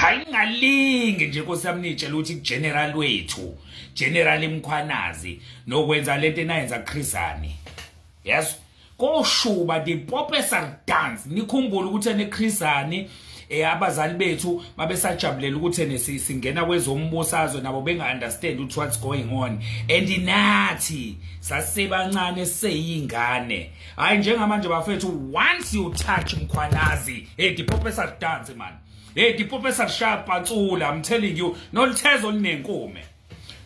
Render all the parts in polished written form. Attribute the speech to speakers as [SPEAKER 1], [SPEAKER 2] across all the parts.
[SPEAKER 1] Hayi, ngalinge nje Nkosi yami, nitshela ukuthi general wethu, General Mkhwanazi, nokwenza lento enayenza Chris Hani. Yes, koshuba the popesar dance. Nikhumbule ukuthi eneChris Hani, abazali bethu babesajabulela ukuthi ene singena kwezombusazwe, nabo benga understand ukuthi what's going on, and nathi sasisebancane, seyingane. Hayi, njengamanje bafethu, once you touch Mkhwanazi, hey, the popesar dance, man. Hey, the popesar sharp pantsula, I'm telling you, noluthezo olunenkume,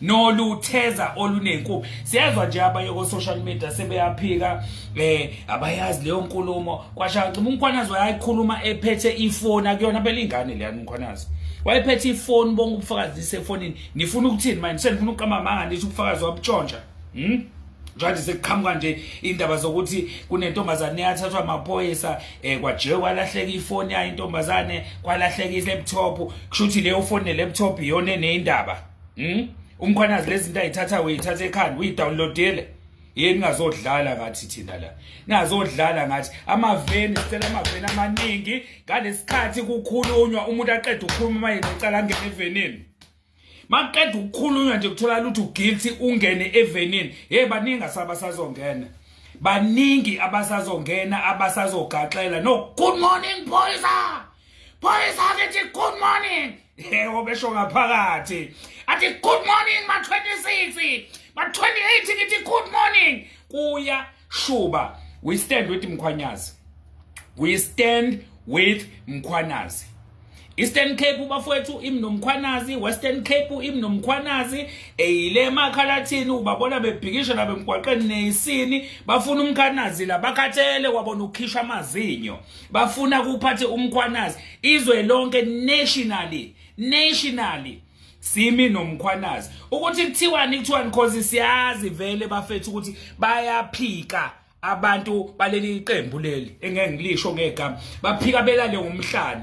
[SPEAKER 1] nolutheza olunenkume. Siyezwa nje abanye ko social media sebeyaphika, abayazi leyo nkulumo. Kwasha uMkhwanazi wayikhuluma ephethe ifoni, akuyona phela ingane leyani. UMkhwanazi wayephethe ifoni, bonke ubufakazi isefonini. Nifuna ukuthini manje? Senifuna ukuqamba amanga, nithi ubufakazi wabutshontsha? Njengoba sekuqhamuka nje indaba zokuthi kunentombazane eyathathwa amaphoyisa, kwaje kwalahleka ifoni yayo intombazane, kwalahleka i-laptop. Kusho ukuthi leyo phone ne-laptop iyona eneyindaba. UMkhwanazi lezi zinto ayithatha, uyithatha ekhanda, uyidownloadile yini? Ningazodlala ngathi thina la, ningazodlala ngathi. Amaveni, sicela amaveni amaningi ngalesikhathi kukhulunywa. Umuntu aqeda ukukhuluma, manje necala, angene evenini. Maqeda ukukhulunywa nje, kutholakala ukuthi uguilty, ungene evenini. Hey, baningi asabasazongena, baningi abasazongena, abasazogaxela. No, good morning phoyisa, phoyisa kithi, good morning. Yebo, besho ngaphakathi, athi good morning ma 26, ma 28, ngithi good morning. Kuya shuba. We stand with Mkhwanazi, we stand with Mkhwanazi. Eastern Cape bafowethu imnomkhwanazi, Western Cape imnomkhwanazi, eyile emakhalathini ubabona bebhikisha nabemgwaqeni neyisini, bafuna uMkhwanazi la, bakhathele kwabona ukukhishwa amazinyo, bafuna kuphathe uMkhwanazi izwe lonke, nationally, nationally simi noMkhwanazi. Ukuthi kuthiwani, kuthiwani, cause siyazi vele bafethu ukuthi bayaphika abantu baleli qembu leli engeke ngilisho ngegama, baphika belale ngomhlane.